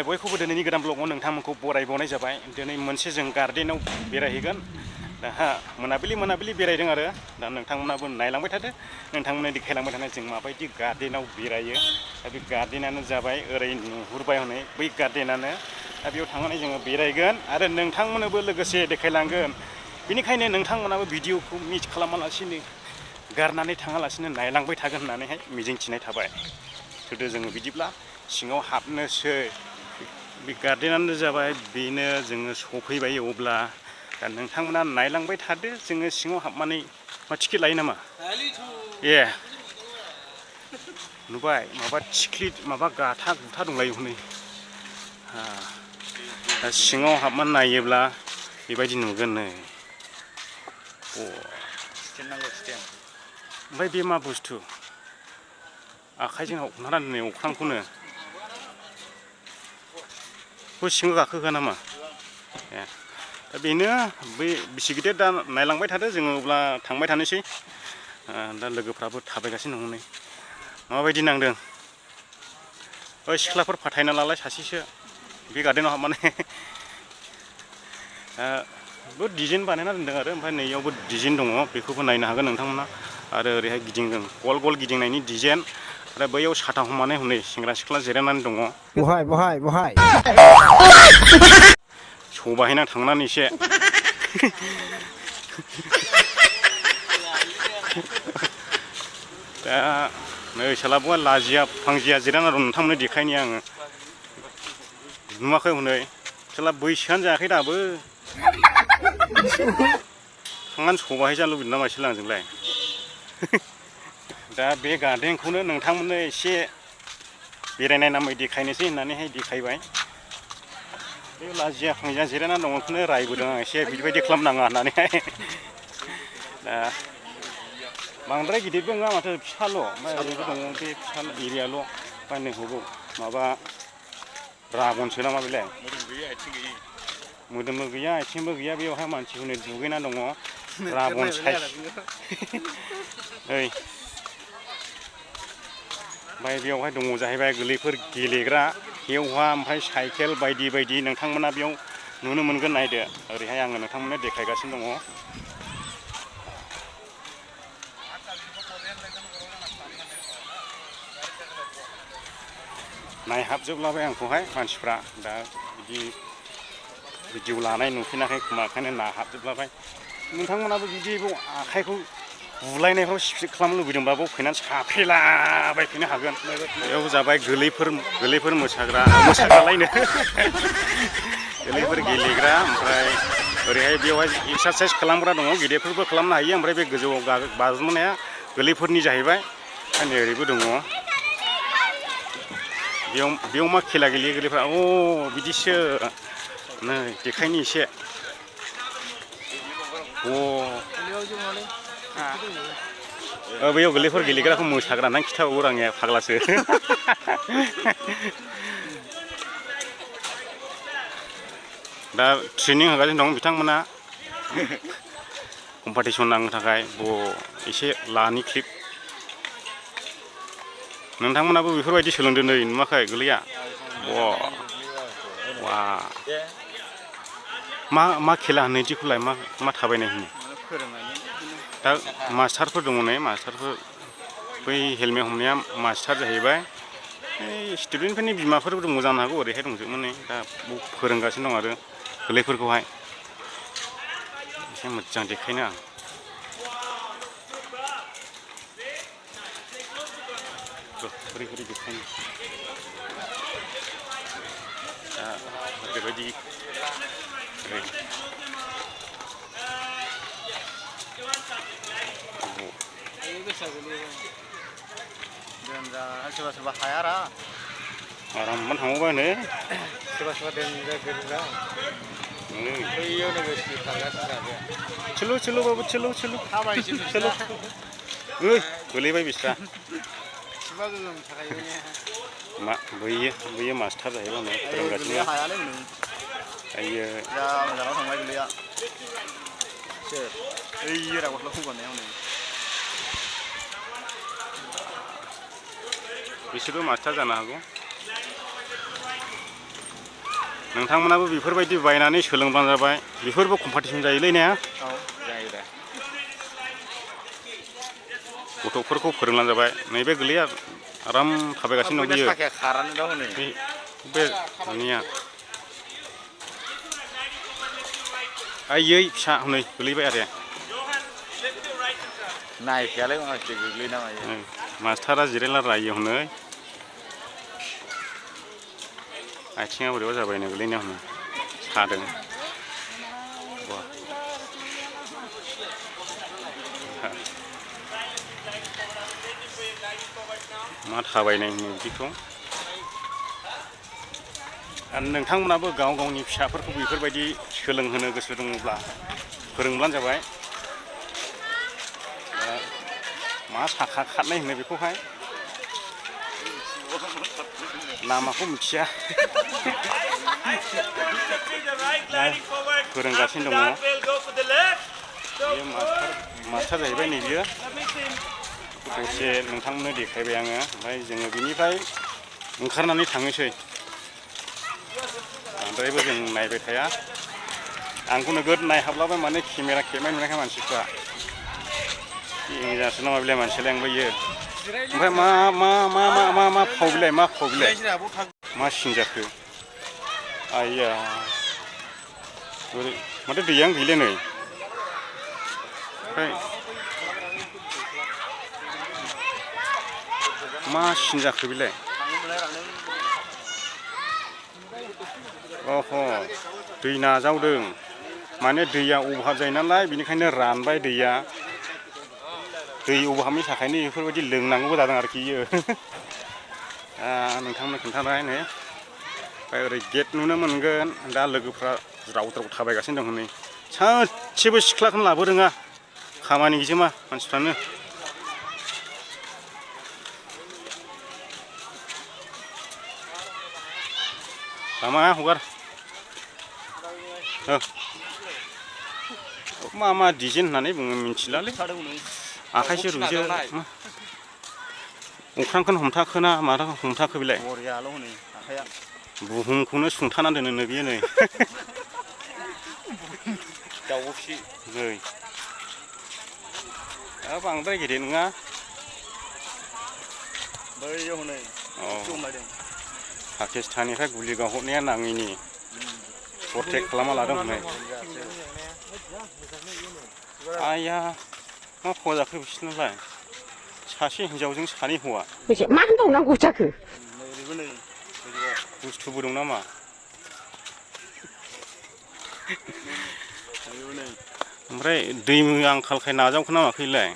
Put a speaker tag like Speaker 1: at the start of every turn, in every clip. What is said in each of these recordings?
Speaker 1: खुलुमबाय बयखौबो दिनैनि गोदान ब्लगाव नोंथांमोनखौ बरायबावनाय जाबाय। दिनै मोनसे जों गार्डेनाव बेरायहैगोन। दा मोनाबिलि बेरायदों आरो दा नोंथांमोनाबो नायलांबाय थादो। नोंथांमोननो देखायलांबाय थानाय जों माबायदि गार्डेनाव बेरायो। दा बे गार्डेनानो जाबाय ओरै नुहुरबाय हनै बै गार्डेनानो। दा बेयाव थांनानै जोङो बेरायगोन आरो नोंथांमोननोबो लोगोसे देखायलांगोन। बेनिखायनो नोंथांमोनाबो भिडिअखौ मिस खालामालासिनो गारनानै थाङालासिनो नायलांबाय थागोन होननानैहाय मिजिंथिनाय थाबाय। थुदो जोङो बिदिब्ला सिङाव हाबनोसै। बे गार्डेनानो जाबाय बेनो जोङो सफैबाय अब्ला दा नोंथांमोना नायलांबाय थादो। जोङो सिङाव हाबनानै मा टिकेट लायो नामा? ए नुबाय माबा थिख्लि माबा गाथा गुथा दंलायो हनै। दा सिङाव हाबनानै नायोब्ला बेबायदि नुगोन नै। ओमफ्राय बे मा बुस्थु आखाइजों हमथाना दोनै अख्रांखौनो सिङाव गाखोहोआ नामा? ए दा बेनो बै बिसि गिदिर दा नायलांबाय थादो जोङो अब्ला थांबाय थानोसै। दा लोगोफ्राबो थाबायगासिनो दङ नै। माबायदि नांदों? ओइ सिख्लाफोर फाथायना लालाय सासेसो बे गार्डेनाव हाबनानै। बहुद डिजाइन बानायना दोनदों आरो ओमफ्राय नैयावबो डिजाइन दङ बेखौबो नायनो हागोन नोंथांमोना। आरो ओरैहाय गिदिंदों गल गल गिदिंनायनि डिजाइन आरो बैयाव साथा हमनानै हनै सेंग्रा सिख्ला जिरायनानै दङ।
Speaker 2: बहाय
Speaker 1: सबाहायना थांनानै एसे दा नै सोलाबोआ लाजिया फांजिया जिरायना दं नोंथांमोननो देखायनि आङो। नुवाखै हनै सोला बैसोआनो जायाखै दाबो। थांनानै सबाहाय जानो लुबैदों ना मासोलाय आंजोंलाय। दा बे गार्डेनखौनो नोंथांमोननो एसे बेरायनाय नामै देखायनोसै होननानैहाय देखायबाय। बे लाजिया फांजिया जिरायना दङ बेखौनो रायबोदों आं एसे बिदिबायदि खालामनाङा होननानैहाय। दा बांद्राय गिदिरबो नङा माथो फिसाल'। ओमफ्राय ओरैबो दङ बे फिसा एरियाल'। ओमफ्राय नै हबाव माबा ड्रागनसो नामा बेलाय? मोदोमबो गैया आथिंबो गैया बेयावहाय मानसि हनै दुगैना दङ। ड्रागन साइज ओइ ओमफ्राय बेयावहाय दङ जाहैबाय गोरलैफोर गेलेग्रा बेयावहा ओमफ्राय साइकेल बायदि बायदि नोंथांमोना बेयाव नुनो मोनगोन। नायदो ओरैहाय आङो नोंथांमोननो देखायगासिनो दङ। नायहाबजोबलाबाय आंखौहाय मानसिफ्रा दा बिदि भिडिअ लानाय नुफिनाखै खोमा ओंखायनो नायहाबजोबलाबाय। नोंथांमोनाबो जुदि बाव आखाइखौ बुलायनायफ्राव स्पिड खालामनो लुबैदोंबा बाव फैनानै साफ्रेलाबायफैनो हागोन। बेयाव जाबाय गोरलैफोर मोसाग्रालायनो गोरलैफोर गेलेग्रा। ओमफ्राय ओरैहाय बेयावहाय एक्सारसाइस खालामग्रा दङ गिदिरफोरबो खालामनो हायो। ओमफ्राय बे गोजौआव बाज्रुमनाया गोरलैफोरनि जाहैबाय। नै ओरैबो दङ बेयाव मा खेला गेलेयो गोरलैफ्रा? अ बिदिसो नै देखायनि एसे। बैयाव गोरलैफोर गेलेग्राखौ मोसाग्रा होननानै खिथाबावो आंनिया फाग्लासो। दा ट्रेनिं होगासिनो दं बिथांमोना कम्पिटिसन नांनो थाखाय। एसे लानि क्लिप नोंथांमोनाबो बेफोरबायदि सोलोंदों नै नुवाखै गोरलैया? वा मा खेला होनो बिदिखौलाय मा थाबायनाय होनो? दा मास्टारफोर दङ नै मास्टारफोर बै हेलमेट हमनाया मास्टार जाहैबाय। स्टुडेन्टफोरनि बिमाफोरबो दङ जानो हागौ। ओरैहाय दंजोबो नै दा फोरोंगासिनो दं आरो गोरलैफोरखौहाय। एसे मोजां देखायनो आं ओरै देखायनो दा बेबायदि
Speaker 2: सोरबा हायारा
Speaker 1: आरामनो थांबावबाय नै
Speaker 2: सोरबा दोनग्रा बैयाव नोगोर थांगासिनो
Speaker 1: बाबु चलो ओइ गोलैबाय बिस्रा मा बैयो मास्टार जाहैबाय नै फोरोंगासिनो। आयो
Speaker 2: मोजाङाव थांबाय गोलैया ओइ रागसला फौगारनायाव नै
Speaker 1: बिसोरबो मास्टार जानो हागौ। नोंथांमोनाबो बेफोरबायदि बायनानै सोलोंबानो जाबाय बेफोरबो कम्पिटिसन जायोलै ने
Speaker 2: औ जायो दे
Speaker 1: गथ'फोरखौ फोरोंब्लानो जाबाय नैबे गोरलैया आराम थाबायगासिनो दं बियो
Speaker 2: साखाया खारानो दा हनै
Speaker 1: बे मानिया आयै फिसा हनै गोलैबाय आरो
Speaker 2: नायखायालाय माखासे गोग्लैना मायो
Speaker 1: मास्टारा जिरायना रायो हनै आथिङा बोरैबा जाबायनो गोलैनायाव हनै सादों मा थाबायनाय होनो बिदिखौ आरो नोंथांमोनाबो गाव गावनि फिसाफोरखौ बेफोरबायदि सोलोंहोनो गोसो दङब्ला फोरोंब्लानो जाबाय मा साखा खारनाय होनो बेखौहाय नामाखौ मिथिया फोरोंगासिनो दङ बेयो मास्टार जाहैबाय नैबियो दसे नोंथांमोननो देखायबाय आङो ओमफ्राय जोङो बिनिफ्राय ओंखारनानै थांनोसै बांद्रायबो जों नायबाय थाया आंखौ नोगोद नायहाबलाबाय माने केमेरा खेबनाय नुनायखाय मानसिफ्रा इंजासो नामा बिलाय मानसियालाय आंबो इयो ओमफ्राय मा फाव बिलाय मा फाव बिलाय मा सिन जाखो आइया माथो दैयानो गैला नै ओमफ्राय मा सिन जाखो बिलाय अह दै नाजावदों माने दैया अभाब जायो नालाय बेनिखायनो रानबाय दैया दै अभाबनि थाखायनो बेफोरबायदि लोंनांगौबो जादों आरोखि इयो नोंथांमोन खोन्थाबाय नै ओमफ्राय ओरै गेट नुनो मोनगोन दा लोगोफ्रा ज्राव ज्राव थाबायगासिनो दं हनै सासेबो सिख्लाखौनो लाबो रोङा खामानि गैजोमा मानसिफ्रानो लामा हगार मा डिजाइन होननानै बुङो मिथिलालै आखाइसो रुजो अख्रांखौनो हमथाखोना माथो हमथाखो बेलाय बुहुमखौनो सुंथाना दोनो बियो नै
Speaker 2: दाउब'खि
Speaker 1: नै बांद्राय गेदेर नङा
Speaker 2: बैयाव हनै जमायदों
Speaker 1: पाकिस्ताननिफ्राय गुलि गावहरनाया नाङैनि प्रटेक्ट खालामना लादों हनै आइया मा फाव जाखो बिसोरनालाय सासे हिन्जावजों सानै हौवा
Speaker 3: मा होनबावनांगौ जाखो
Speaker 1: बुस्थुबो दं नामा ओमफ्राय दैनि आंखालखाय नाजावखो ना माखैलाय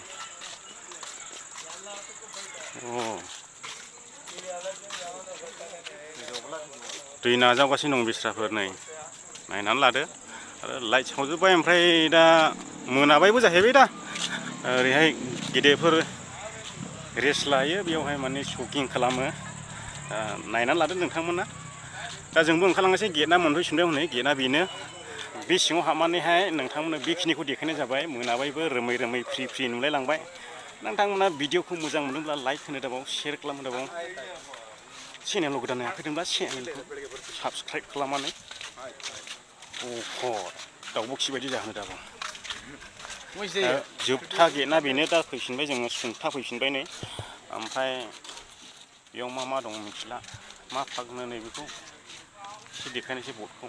Speaker 1: दै नाजावगासिनो दं बिस्राफोर नै नायनानै लादो आरो लाइट सावजोब्बाय ओमफ्राय दा मोनाबायबो जाहैबाय दा ओरैहाय गेदेरफोर रेस्ट लायो बेयावहाय माने शकिं खालामो नायनानै लादो नोंथांमोना दा जोंबो ओंखारलांनोसै गेटआ मोनफैफिनबाय हनै गेटआ बेनो बे सिङाव हाबनानैहाय नोंथांमोननो बेखिनिखौ देखायनाय जाबाय मोनाबायबो रोमै रोमै फ्रि फ्रि नुलायलांबाय नोंथांमोना भिडिअखौ मोजां मोनदोंब्ला लाइक होनो दाबाव शेयार खालामनो दाबाव चेनेलाव गोदान फैदोंब्ला चेनेलखौ साबस्क्राइब खालामनानै दाउब'खि बायदि जाहोनो दाबाव जोबथा गेटना बेनो दा फैफिनबाय जोङो सुंथा फैफिनबाय नै ओमफ्राय बेयाव मा दं मिथिला मा पार्क होनो नै बेखौ एसे देखायनोसै बर्डखौ